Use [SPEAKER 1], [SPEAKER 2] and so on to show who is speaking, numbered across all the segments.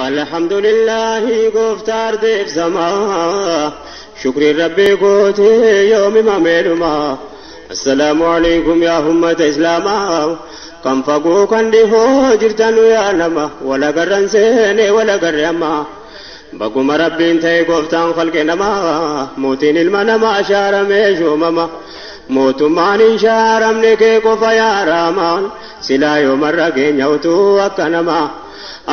[SPEAKER 1] الحمد لله gooftaa ardeef samaa shukri rabbii goote yoomi mameedhuma. Assalaamu alaikum yaa ummata islaamaa kan fagoo kan dhihoo jirtanu yaa nama wala garran seene wala garre ammaa. Baguma rabbiin ta'e gooftaan khalqe namaa mootiin ilma namaa shaaramee shoomama. Mootummaan hin shaaramne kee qofa yaa raamaan silaa yoomarra keenya utuu akka namaa.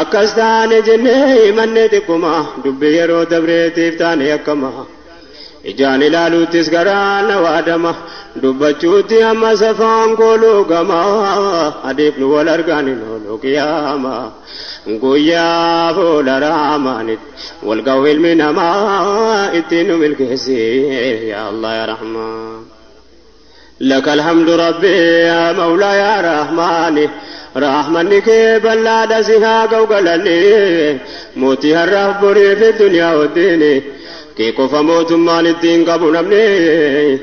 [SPEAKER 1] Akkas taane jennee himanne xiqquma dubbii yeroo dabreetiif taane akkama. Ijaan ilaaluuttis garaa na waadama dubbachuutti amma safaan kooluu gama adeef nu wal argaan hin oolu qiyaama. Guyyaa fuula raamaanitti wal ga'u ilmi namaa ittiin nu milkeessi yaa Allah yaa Rahmaan. لك الحمد ربي يا مولاي يا رحمن رحمنك بلاد سها قوقلني موتي الرب في الدنيا والدين كي كف موت مال الدين قبل نمني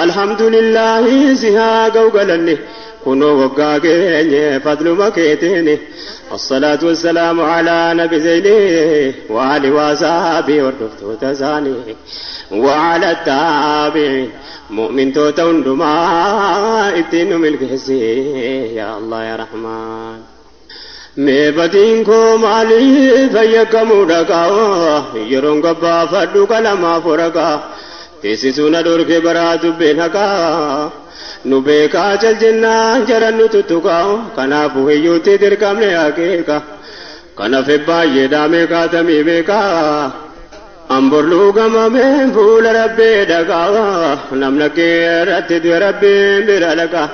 [SPEAKER 1] الحمد لله سها قوقلني كنو وقاقيني فضل مكيتيني الصلاة والسلام على نبي زيني وآله وصحبه وردفتو تزاني وعلى التابعين مؤمن توتون دما اتين ملكسي يا الله يا رحمن. مبتين كو مالي فيكمو دقا يرون قبا فدو كلما فرقا تيسسونا دورك براتو بينكا نبيكا چل جنان جرن تتوكا كنافو هيوتي دركم لأكيكا كنف باية دامي كاتمي بيكا أمبرلو غمامين فول ربي دقا نملكي رتد ربي برالكا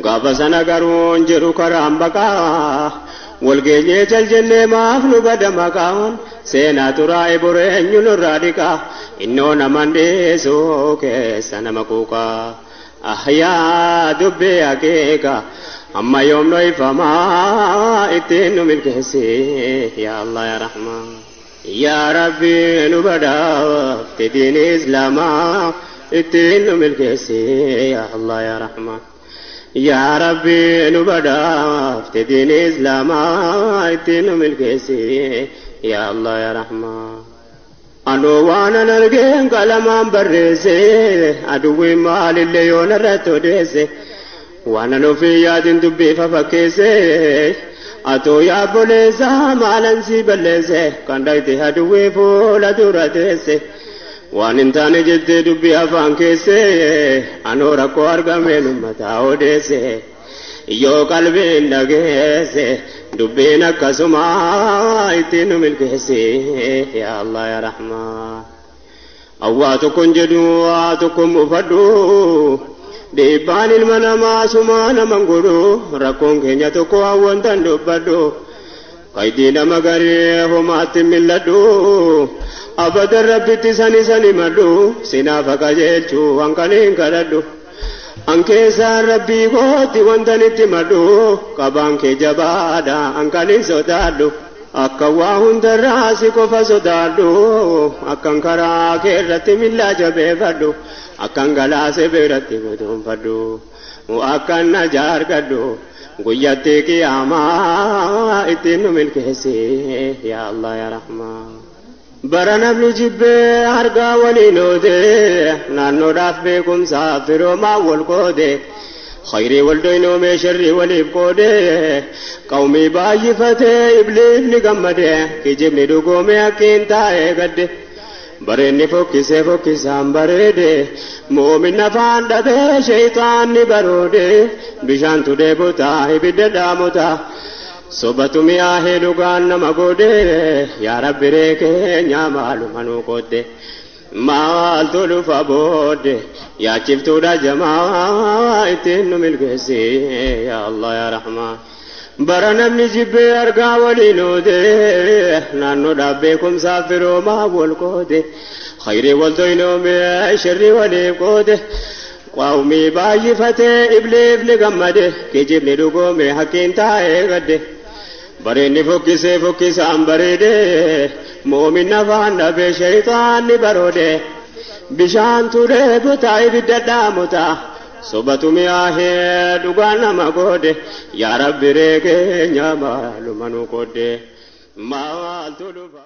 [SPEAKER 1] غافسنا غرون جرو كرام بكا والجيني چل جنة مافلو بدمكا سينا تراي برين ينرادكا إنو نماندي سوكي سنمكوكا أحيا دبي أكيكا أما يوم نويفما اتنو ملكسي يا الله يا رحمن. يا ربي نبدا تدين إسلاما اتنو ملكسي يا الله يا رحمن. يا ربي نبدا تدين إسلاما اتنو ملكسي يا الله يا رحمن. أنو وانا نرجين كلام برزي أدوي مال اللي يونرتو ديسي وانا نوفي يادين دبي ففكيسي أتو يا بوليسا مالن سي بلسي كندايتي أدوي فولا دورتيسي وان انتاني جد دبي أفانكيسي أنو ركو أرقمين متاو ديسي يو قلبي نجيسي دبينا كسما اتنو ملكسي يا الله يا رحمن. أواتكم جدو واتكم مفدو ديبان المنما سمان منقرو ركون كينيا تكو أوانتان دبدو قيدين مغري هما تملدو أبدا ربي تساني ساني مدو سنافك جيلچو وانكالين كردو Ankeessa rabbii kooti wanta nitti madhu qabaan kee jabaadha ankan sodaadhu akka waa hundarraa si qofa sodaadhu akkan karaa kee irratti miila jabeeffadhu akkan galaase biratti guduunfadhu akkan na jaargadhu guyyaatti qiyaamaa ittiin nu milkeessi yaa Allah yaa Rahmaan. Bara namni jibbee argaa waliin oode naannoodhaaf beekumsaaf firoomaa wal qoode khayrii wal doynoomee sharrii waliif qoode qawmii baay'ifatee ibliifni gammade kijibni dhugoomee akkiin taa'ee gadde bareenni fokkisee fokkisaan bareede moomin afaan dhabee sheeyxaanni baroode bishaantu deebotaa ibidda dhaamotaa. Sobatu mi'aahee dhugaan nama godhe yaa Rabbi reekeenya maaluma nu qoodde maaltu dhufa boodde yaachiftuudha jamaa ittiin nu milkeessi yaa Allah yaa Rahmaan. Bara namni jibbee argaa waliin oode naannoodhaaf beekumsaaf firoomaa wal qoode khayrii wal doynoomee sharrii waliif qoode. Qawmii baay'ifatee ibliifni gammade kijibni dhugoome hakkiin taa'ee gadde. Bareenni fokkisee fokkisaan bareede moomin afaan dhabee sheeyxaanni baroode bishaan turee botaa ibidda dhaamotaa sobatu mi'aahee dhugaan nama goode yaa Rabbi reekeenya maaluma nu qoodde. Maaltu dhufa?